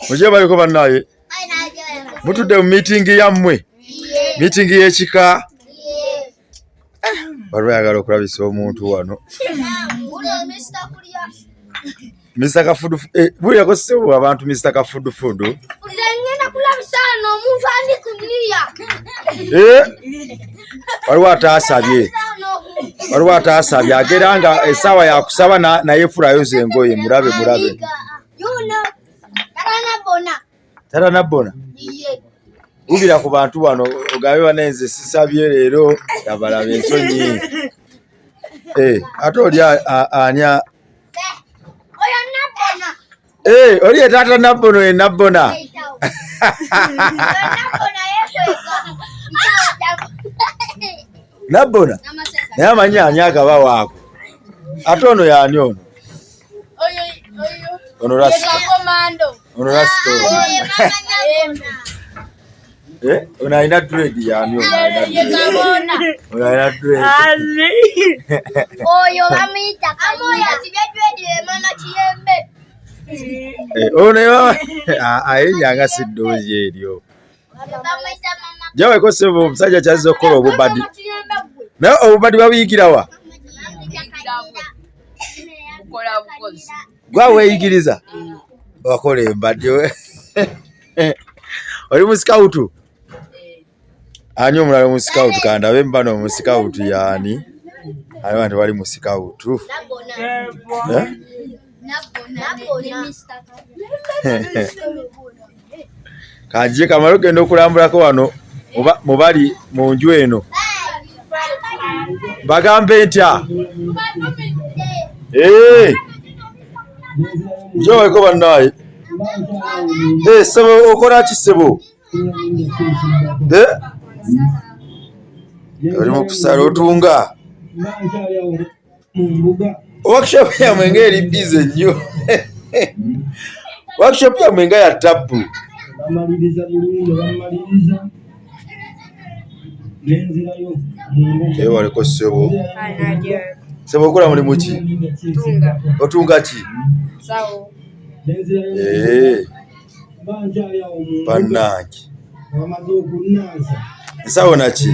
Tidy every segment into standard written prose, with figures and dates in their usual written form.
Mujje baliko bannaye, mutudde mu miitingi yammwe, miitingi y'ekika. Waliwo ayagala okulabisa omuntu wano. Mr. Kafudu eh, bulirako ssebo abantu Mr. Kafudufudu. Nze ngenda kulabisa wano omuntu andi kuliya. Eh, waliwo ataasabye, waliwo ataasabye agera nga essaawa yakusaba naye fulayo engoye mulabe mulabe. Tata Nabbona. Wubira ku bantu wano ogambe bane nze sisabye leero abalaba ensonyi. Eh, ate oli ani Eh, oli ye taata Nabbono ye Nabbona. Nabbona naye amanyi ani agaba waako. Ate ono yaani ono? Ono rasita. Ono rasita ono. Eh, ono alina dread yaani ono alina dread. Ono alina dread. Oyo bamuyita Kamoya asibye dread ye mama Kiyembe. Eh, ono ayinya nga si ddoozi eryo. Jaweko ssebo omusajja kyazze okukola obubadi. Naye obubadi babuyigira wa? Gwa weeyigiriza? Wakola embadi. Oli mu sikawutu? Ani omulala mu sikawutu? Kandabe mbano mu sikawutu yaani? Abantu bali mu sikawutu. Eh? Kanjie kamale okugenda okulambulako wano mubali mu nju eno bagambe ntya njowaiko bannaye sebo okola ki sebo oli mu kusala otunga Workshop yamwe nga eri busy nnyo. Workshop yamwe nga ya tabbu. Bamaliriza bulungi bamaliriza nenzirayo mu mbuga. Ewaliko ssebo. Ssebo okola mulimu ki? Otunga ki? Eh. Bannange. Nsawo naki?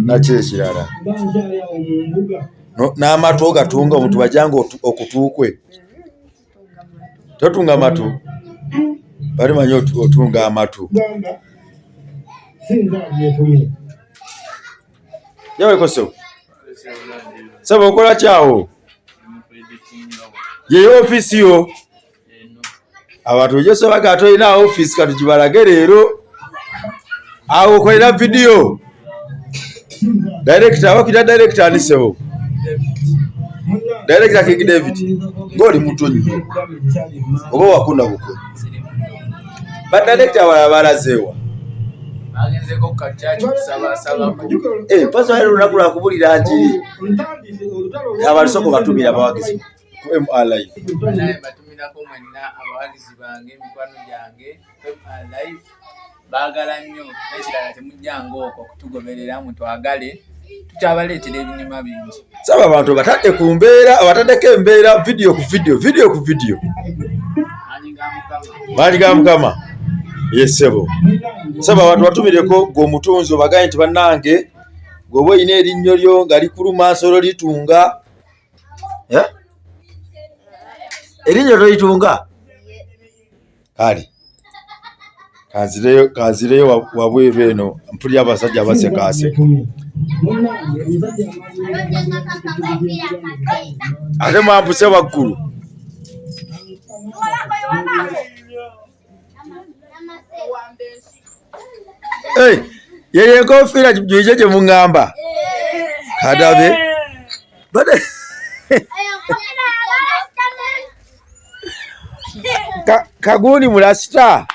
Naki ekirala n'amatu ogatunga omuntu bajanga okutu kwe totunga matu bali manyi otunga amatu yawekosebo sebo okola kyawo yeyo ofiisi yo abantu ojosobaga tolina ofiisi katugibalage leero awo okolera vidiyo director abakira director ani sebo director King David ng'oli muto nnyo oba wakunda buko ba director abalala balazeewa eh, mpazi wali lunaku lwakubulira njiri abalusoko batumira abawagizi ku MR Live. Banaye mbatumirako mwenna abawagizi bange mikwano gyange MR Live baagala nnyo n'ekirala temujjanga okwo kutugoberera mutwagale tukyabaleetera ebinyuma bingi. Saba abantu batadde ku mbeera abataddeko embeera vidiyo ku vidiyo vidiyo ku vidiyo. Maanyi ga Mukama ye ssebo. Saba abantu batumireko gwe omutunzi obagaye nti bannange gwe oba olina erinnyo lyo nga likuluma nsolo litunga Eh? Erinnyo tolitunga? Kale kanzireyo wabweru eno mpulira abasajja basekaaseka ate mwampuse waggulu. Yeyo enkofiira gye gye muŋŋamba kadabe kagundi mulasita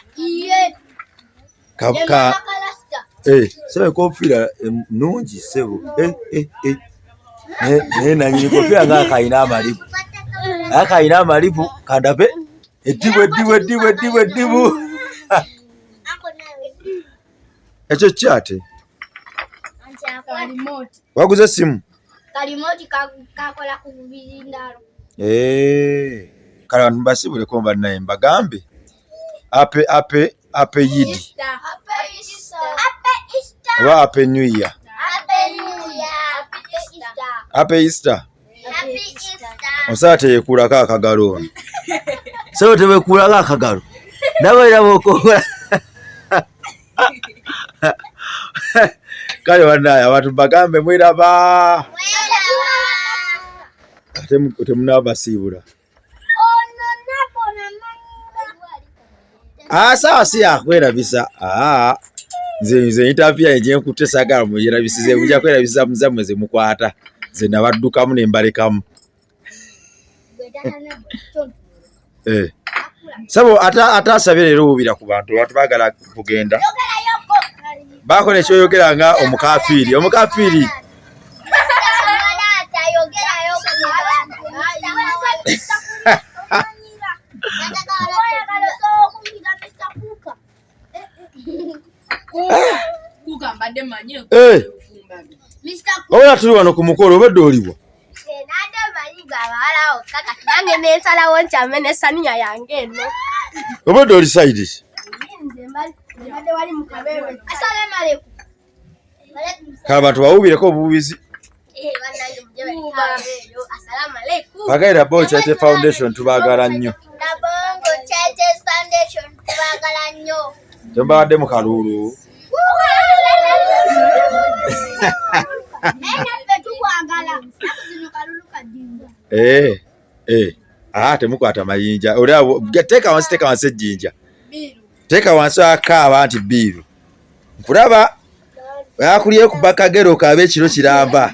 sebo enkofiira nungi sebo naye nanyini kofiira nga akalina amalibu akalina amalibu kandabe. Eddibu eddibu eddibu eddibu eddibu. Ekyo ki ate? Waguze essimu? Kalimoti kakola ku bizindalo. Eh, kale abantu mbasibuleko bannaye mbagambe ape ape ape yidi oba ape new year ape easter omusala teyekulako akagalo ono sebo tebekulako akagalo nabaira bokola kale banaye abantu bagambe mweraba ate temunabasiibula Asawa si yakwerabisa. Ah, nze nze interview yange gye nkutte saagala muyerabisize mujja kwerabisa muzammwe ze mukwata nze nabaddukamu ne mbalekamu. Eh. Sabo ata ate asabye leero wubira ku bantu abantu baagala kugenda baako nekyoyogera nga omukafiiri omukafiiri Eh. Oba tuli wano ku mukolo obadde oliwa? Nange nensalawo nkyame nesaniya yange eno. Obadde oli sayidi ki? Kale abantu bawubireko obuwubizi. Eh, Bagaira Bongo Charity Foundation tubaagala nnyo. Temubadde mu kaluulu. Eh, eh. Ah, temukwata mayinja. Oli awo teeka wansi teeka wansi ejjinja. Teeka wansi akaaba nti biiru. Nkulaba. Akulye ku bakagero kabe ekiro kiramba.